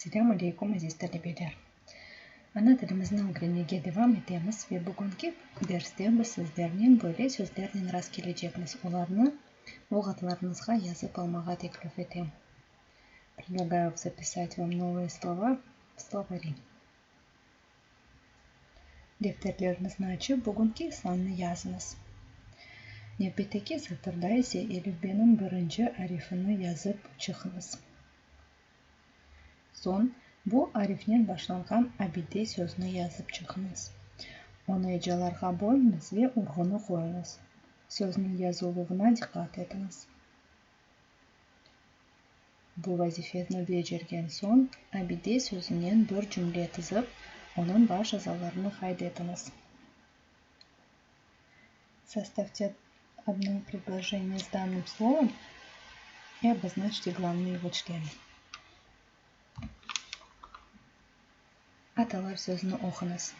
Selâm aleyküm, aziz talebeler! Ana tilimizni ögrenmege devam etemiz ve bugünki derste biz sizlernen böyle sözlernen rastkelecekmiz, olarnı luğatlarıñızğa yazıp almağa teklif etem. Predlagаю zapisat vam novые slova v slovari. Defterleriñizni açıp, bugünki sannı yazıñız. Nevbetteki satırda ise elifbeniñ birinci arifini yazıp çıqıñız. Soñ, bu arifnen başlanğan abide sözüni yazıp çıqıñız. Onı ecalarğa bölüñiz ve urğunı qoyuñız. Sözniñ yazıluvına diqqat etiñiz. Bu vazifeni becergen soñ, abide sözünen bir cümle tizip, onıñ baş azalarını qayd etiñiz. Sostavte odno predloženiye s danным словом и oboznaçte glavnıye ego çleny. Atalar sözüni oquñız.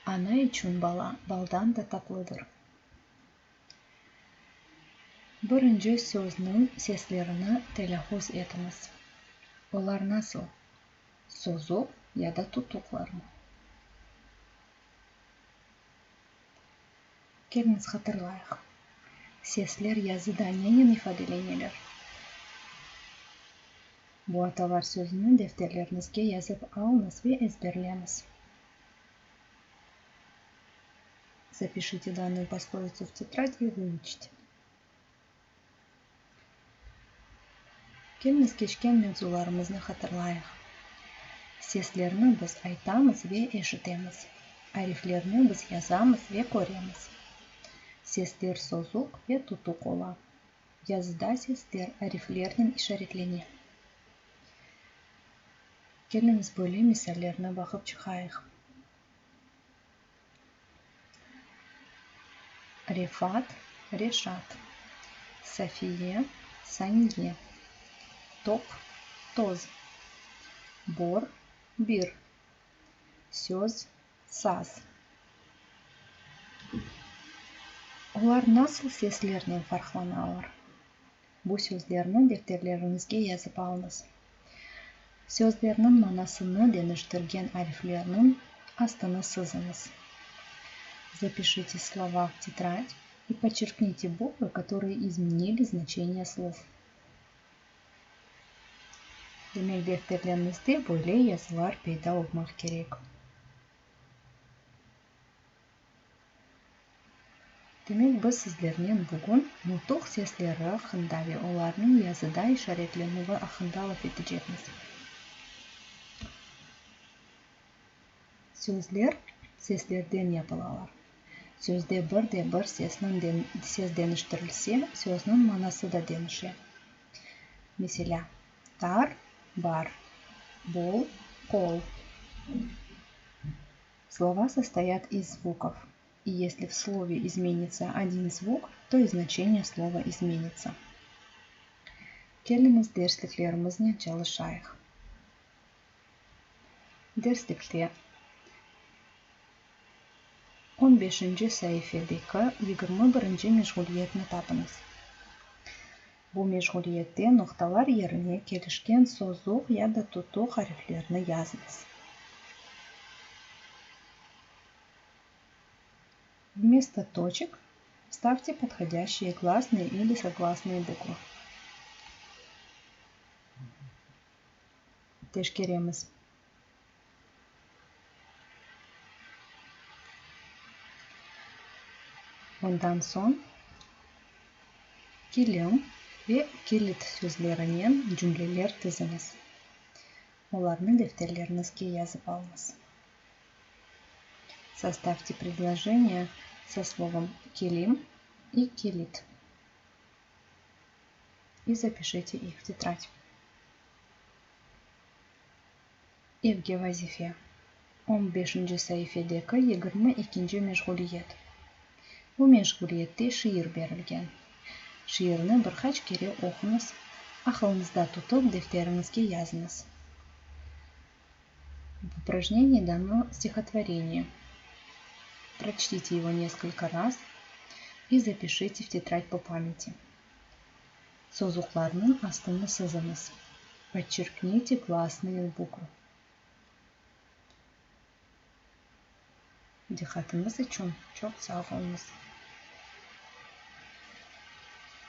Ana içün bala baldan da tatlıdır. Birinci sözniñ seslerini telâffuz etiñiz. Olar nasıl, sozuq ya da tutuqlarmı? Keliñiz hatırlayıq, sesler yazıda nenen ifadeleneler? Bu atalar sözüni defterleriñizge yazıp alıñız ve ezberleñiz. Zapişite danную пословицу в тетрадь и выучите. Keliñiz keçken mevzularımıznı hatırlayıq. Seslerni biz aytamız ve eşitemiz. Ariflerni biz yazamız ve köremiz. Sesler sozuq ve tutuq ola. Yazıda sesler ariflernen işaretlene. Keliñiz böyle misallerni baqıp çıqayıq. Refat, Reşat, Safiye, Saniye, top, toz, bor, bir, söz, saz. Olar nasıl seslernen farqlanalar? Bu sözlerni defterleriñizge yazıp alıñız. Sözlerniñ manasını deñiştirgen ariflerniñ astını sızıñız. Zapişite slova v tetrad i podçerknite bukvı, kotorıye izmenili znaçeniye slov. Demek, defterleriñizde böyle yazılar peyda olmaq kerek. Demek, biz sizlernen bugün nutuq sesleri aqqında ve olarnıñ yazıda işaretlenüvi aqqında laf etecekmiz. Sözler seslerden yapılalar. Sözde bir de bir sesniñ ses deñiştirilse, sözniñ manası da deñişe. Meselâ, tar, bar, bol, qol. Слова состоят из звуков, и если в слове изменится один звук, то и значение слова изменится. Keliñiz dersliklerimiznen çalışayıq. Derslikte on beşinci saifedeki 21-nci meşğuliyetni tapıñız. Bu meşğuliyette noqtalar yerine kelişken sozuq ya da tutuq ariflerni yazıñız. Vmesto toçek vstavte podhodâşçiye glasnıye ili soglasnıye bukvı. Teşkeremiz. Ondan soñ kilim ve kilit sözlerinen cümleler tiziñiz. Olarnı defterleriñizge yazıp alıñız. Sostavte predloženiya со словом kilim и kilit и zapişite ih v tetrad. Evge vazife, On beşinci saifedeki 22-nci meşğuliyet. Bu meşğuliyette şiir berilgen. Şiirni bir qaç kere oquñız, aqılıñızda tutıp, defteriñizge yazıñız. В упражнении дано стихотворение. Прочтите его несколько раз и запишите в тетрадь по памяти. Sozuqlarnıñ astını sızıñız. Podçerknite glasnıye bukvı. Diqqatıñız içün çoq sağ oluñız.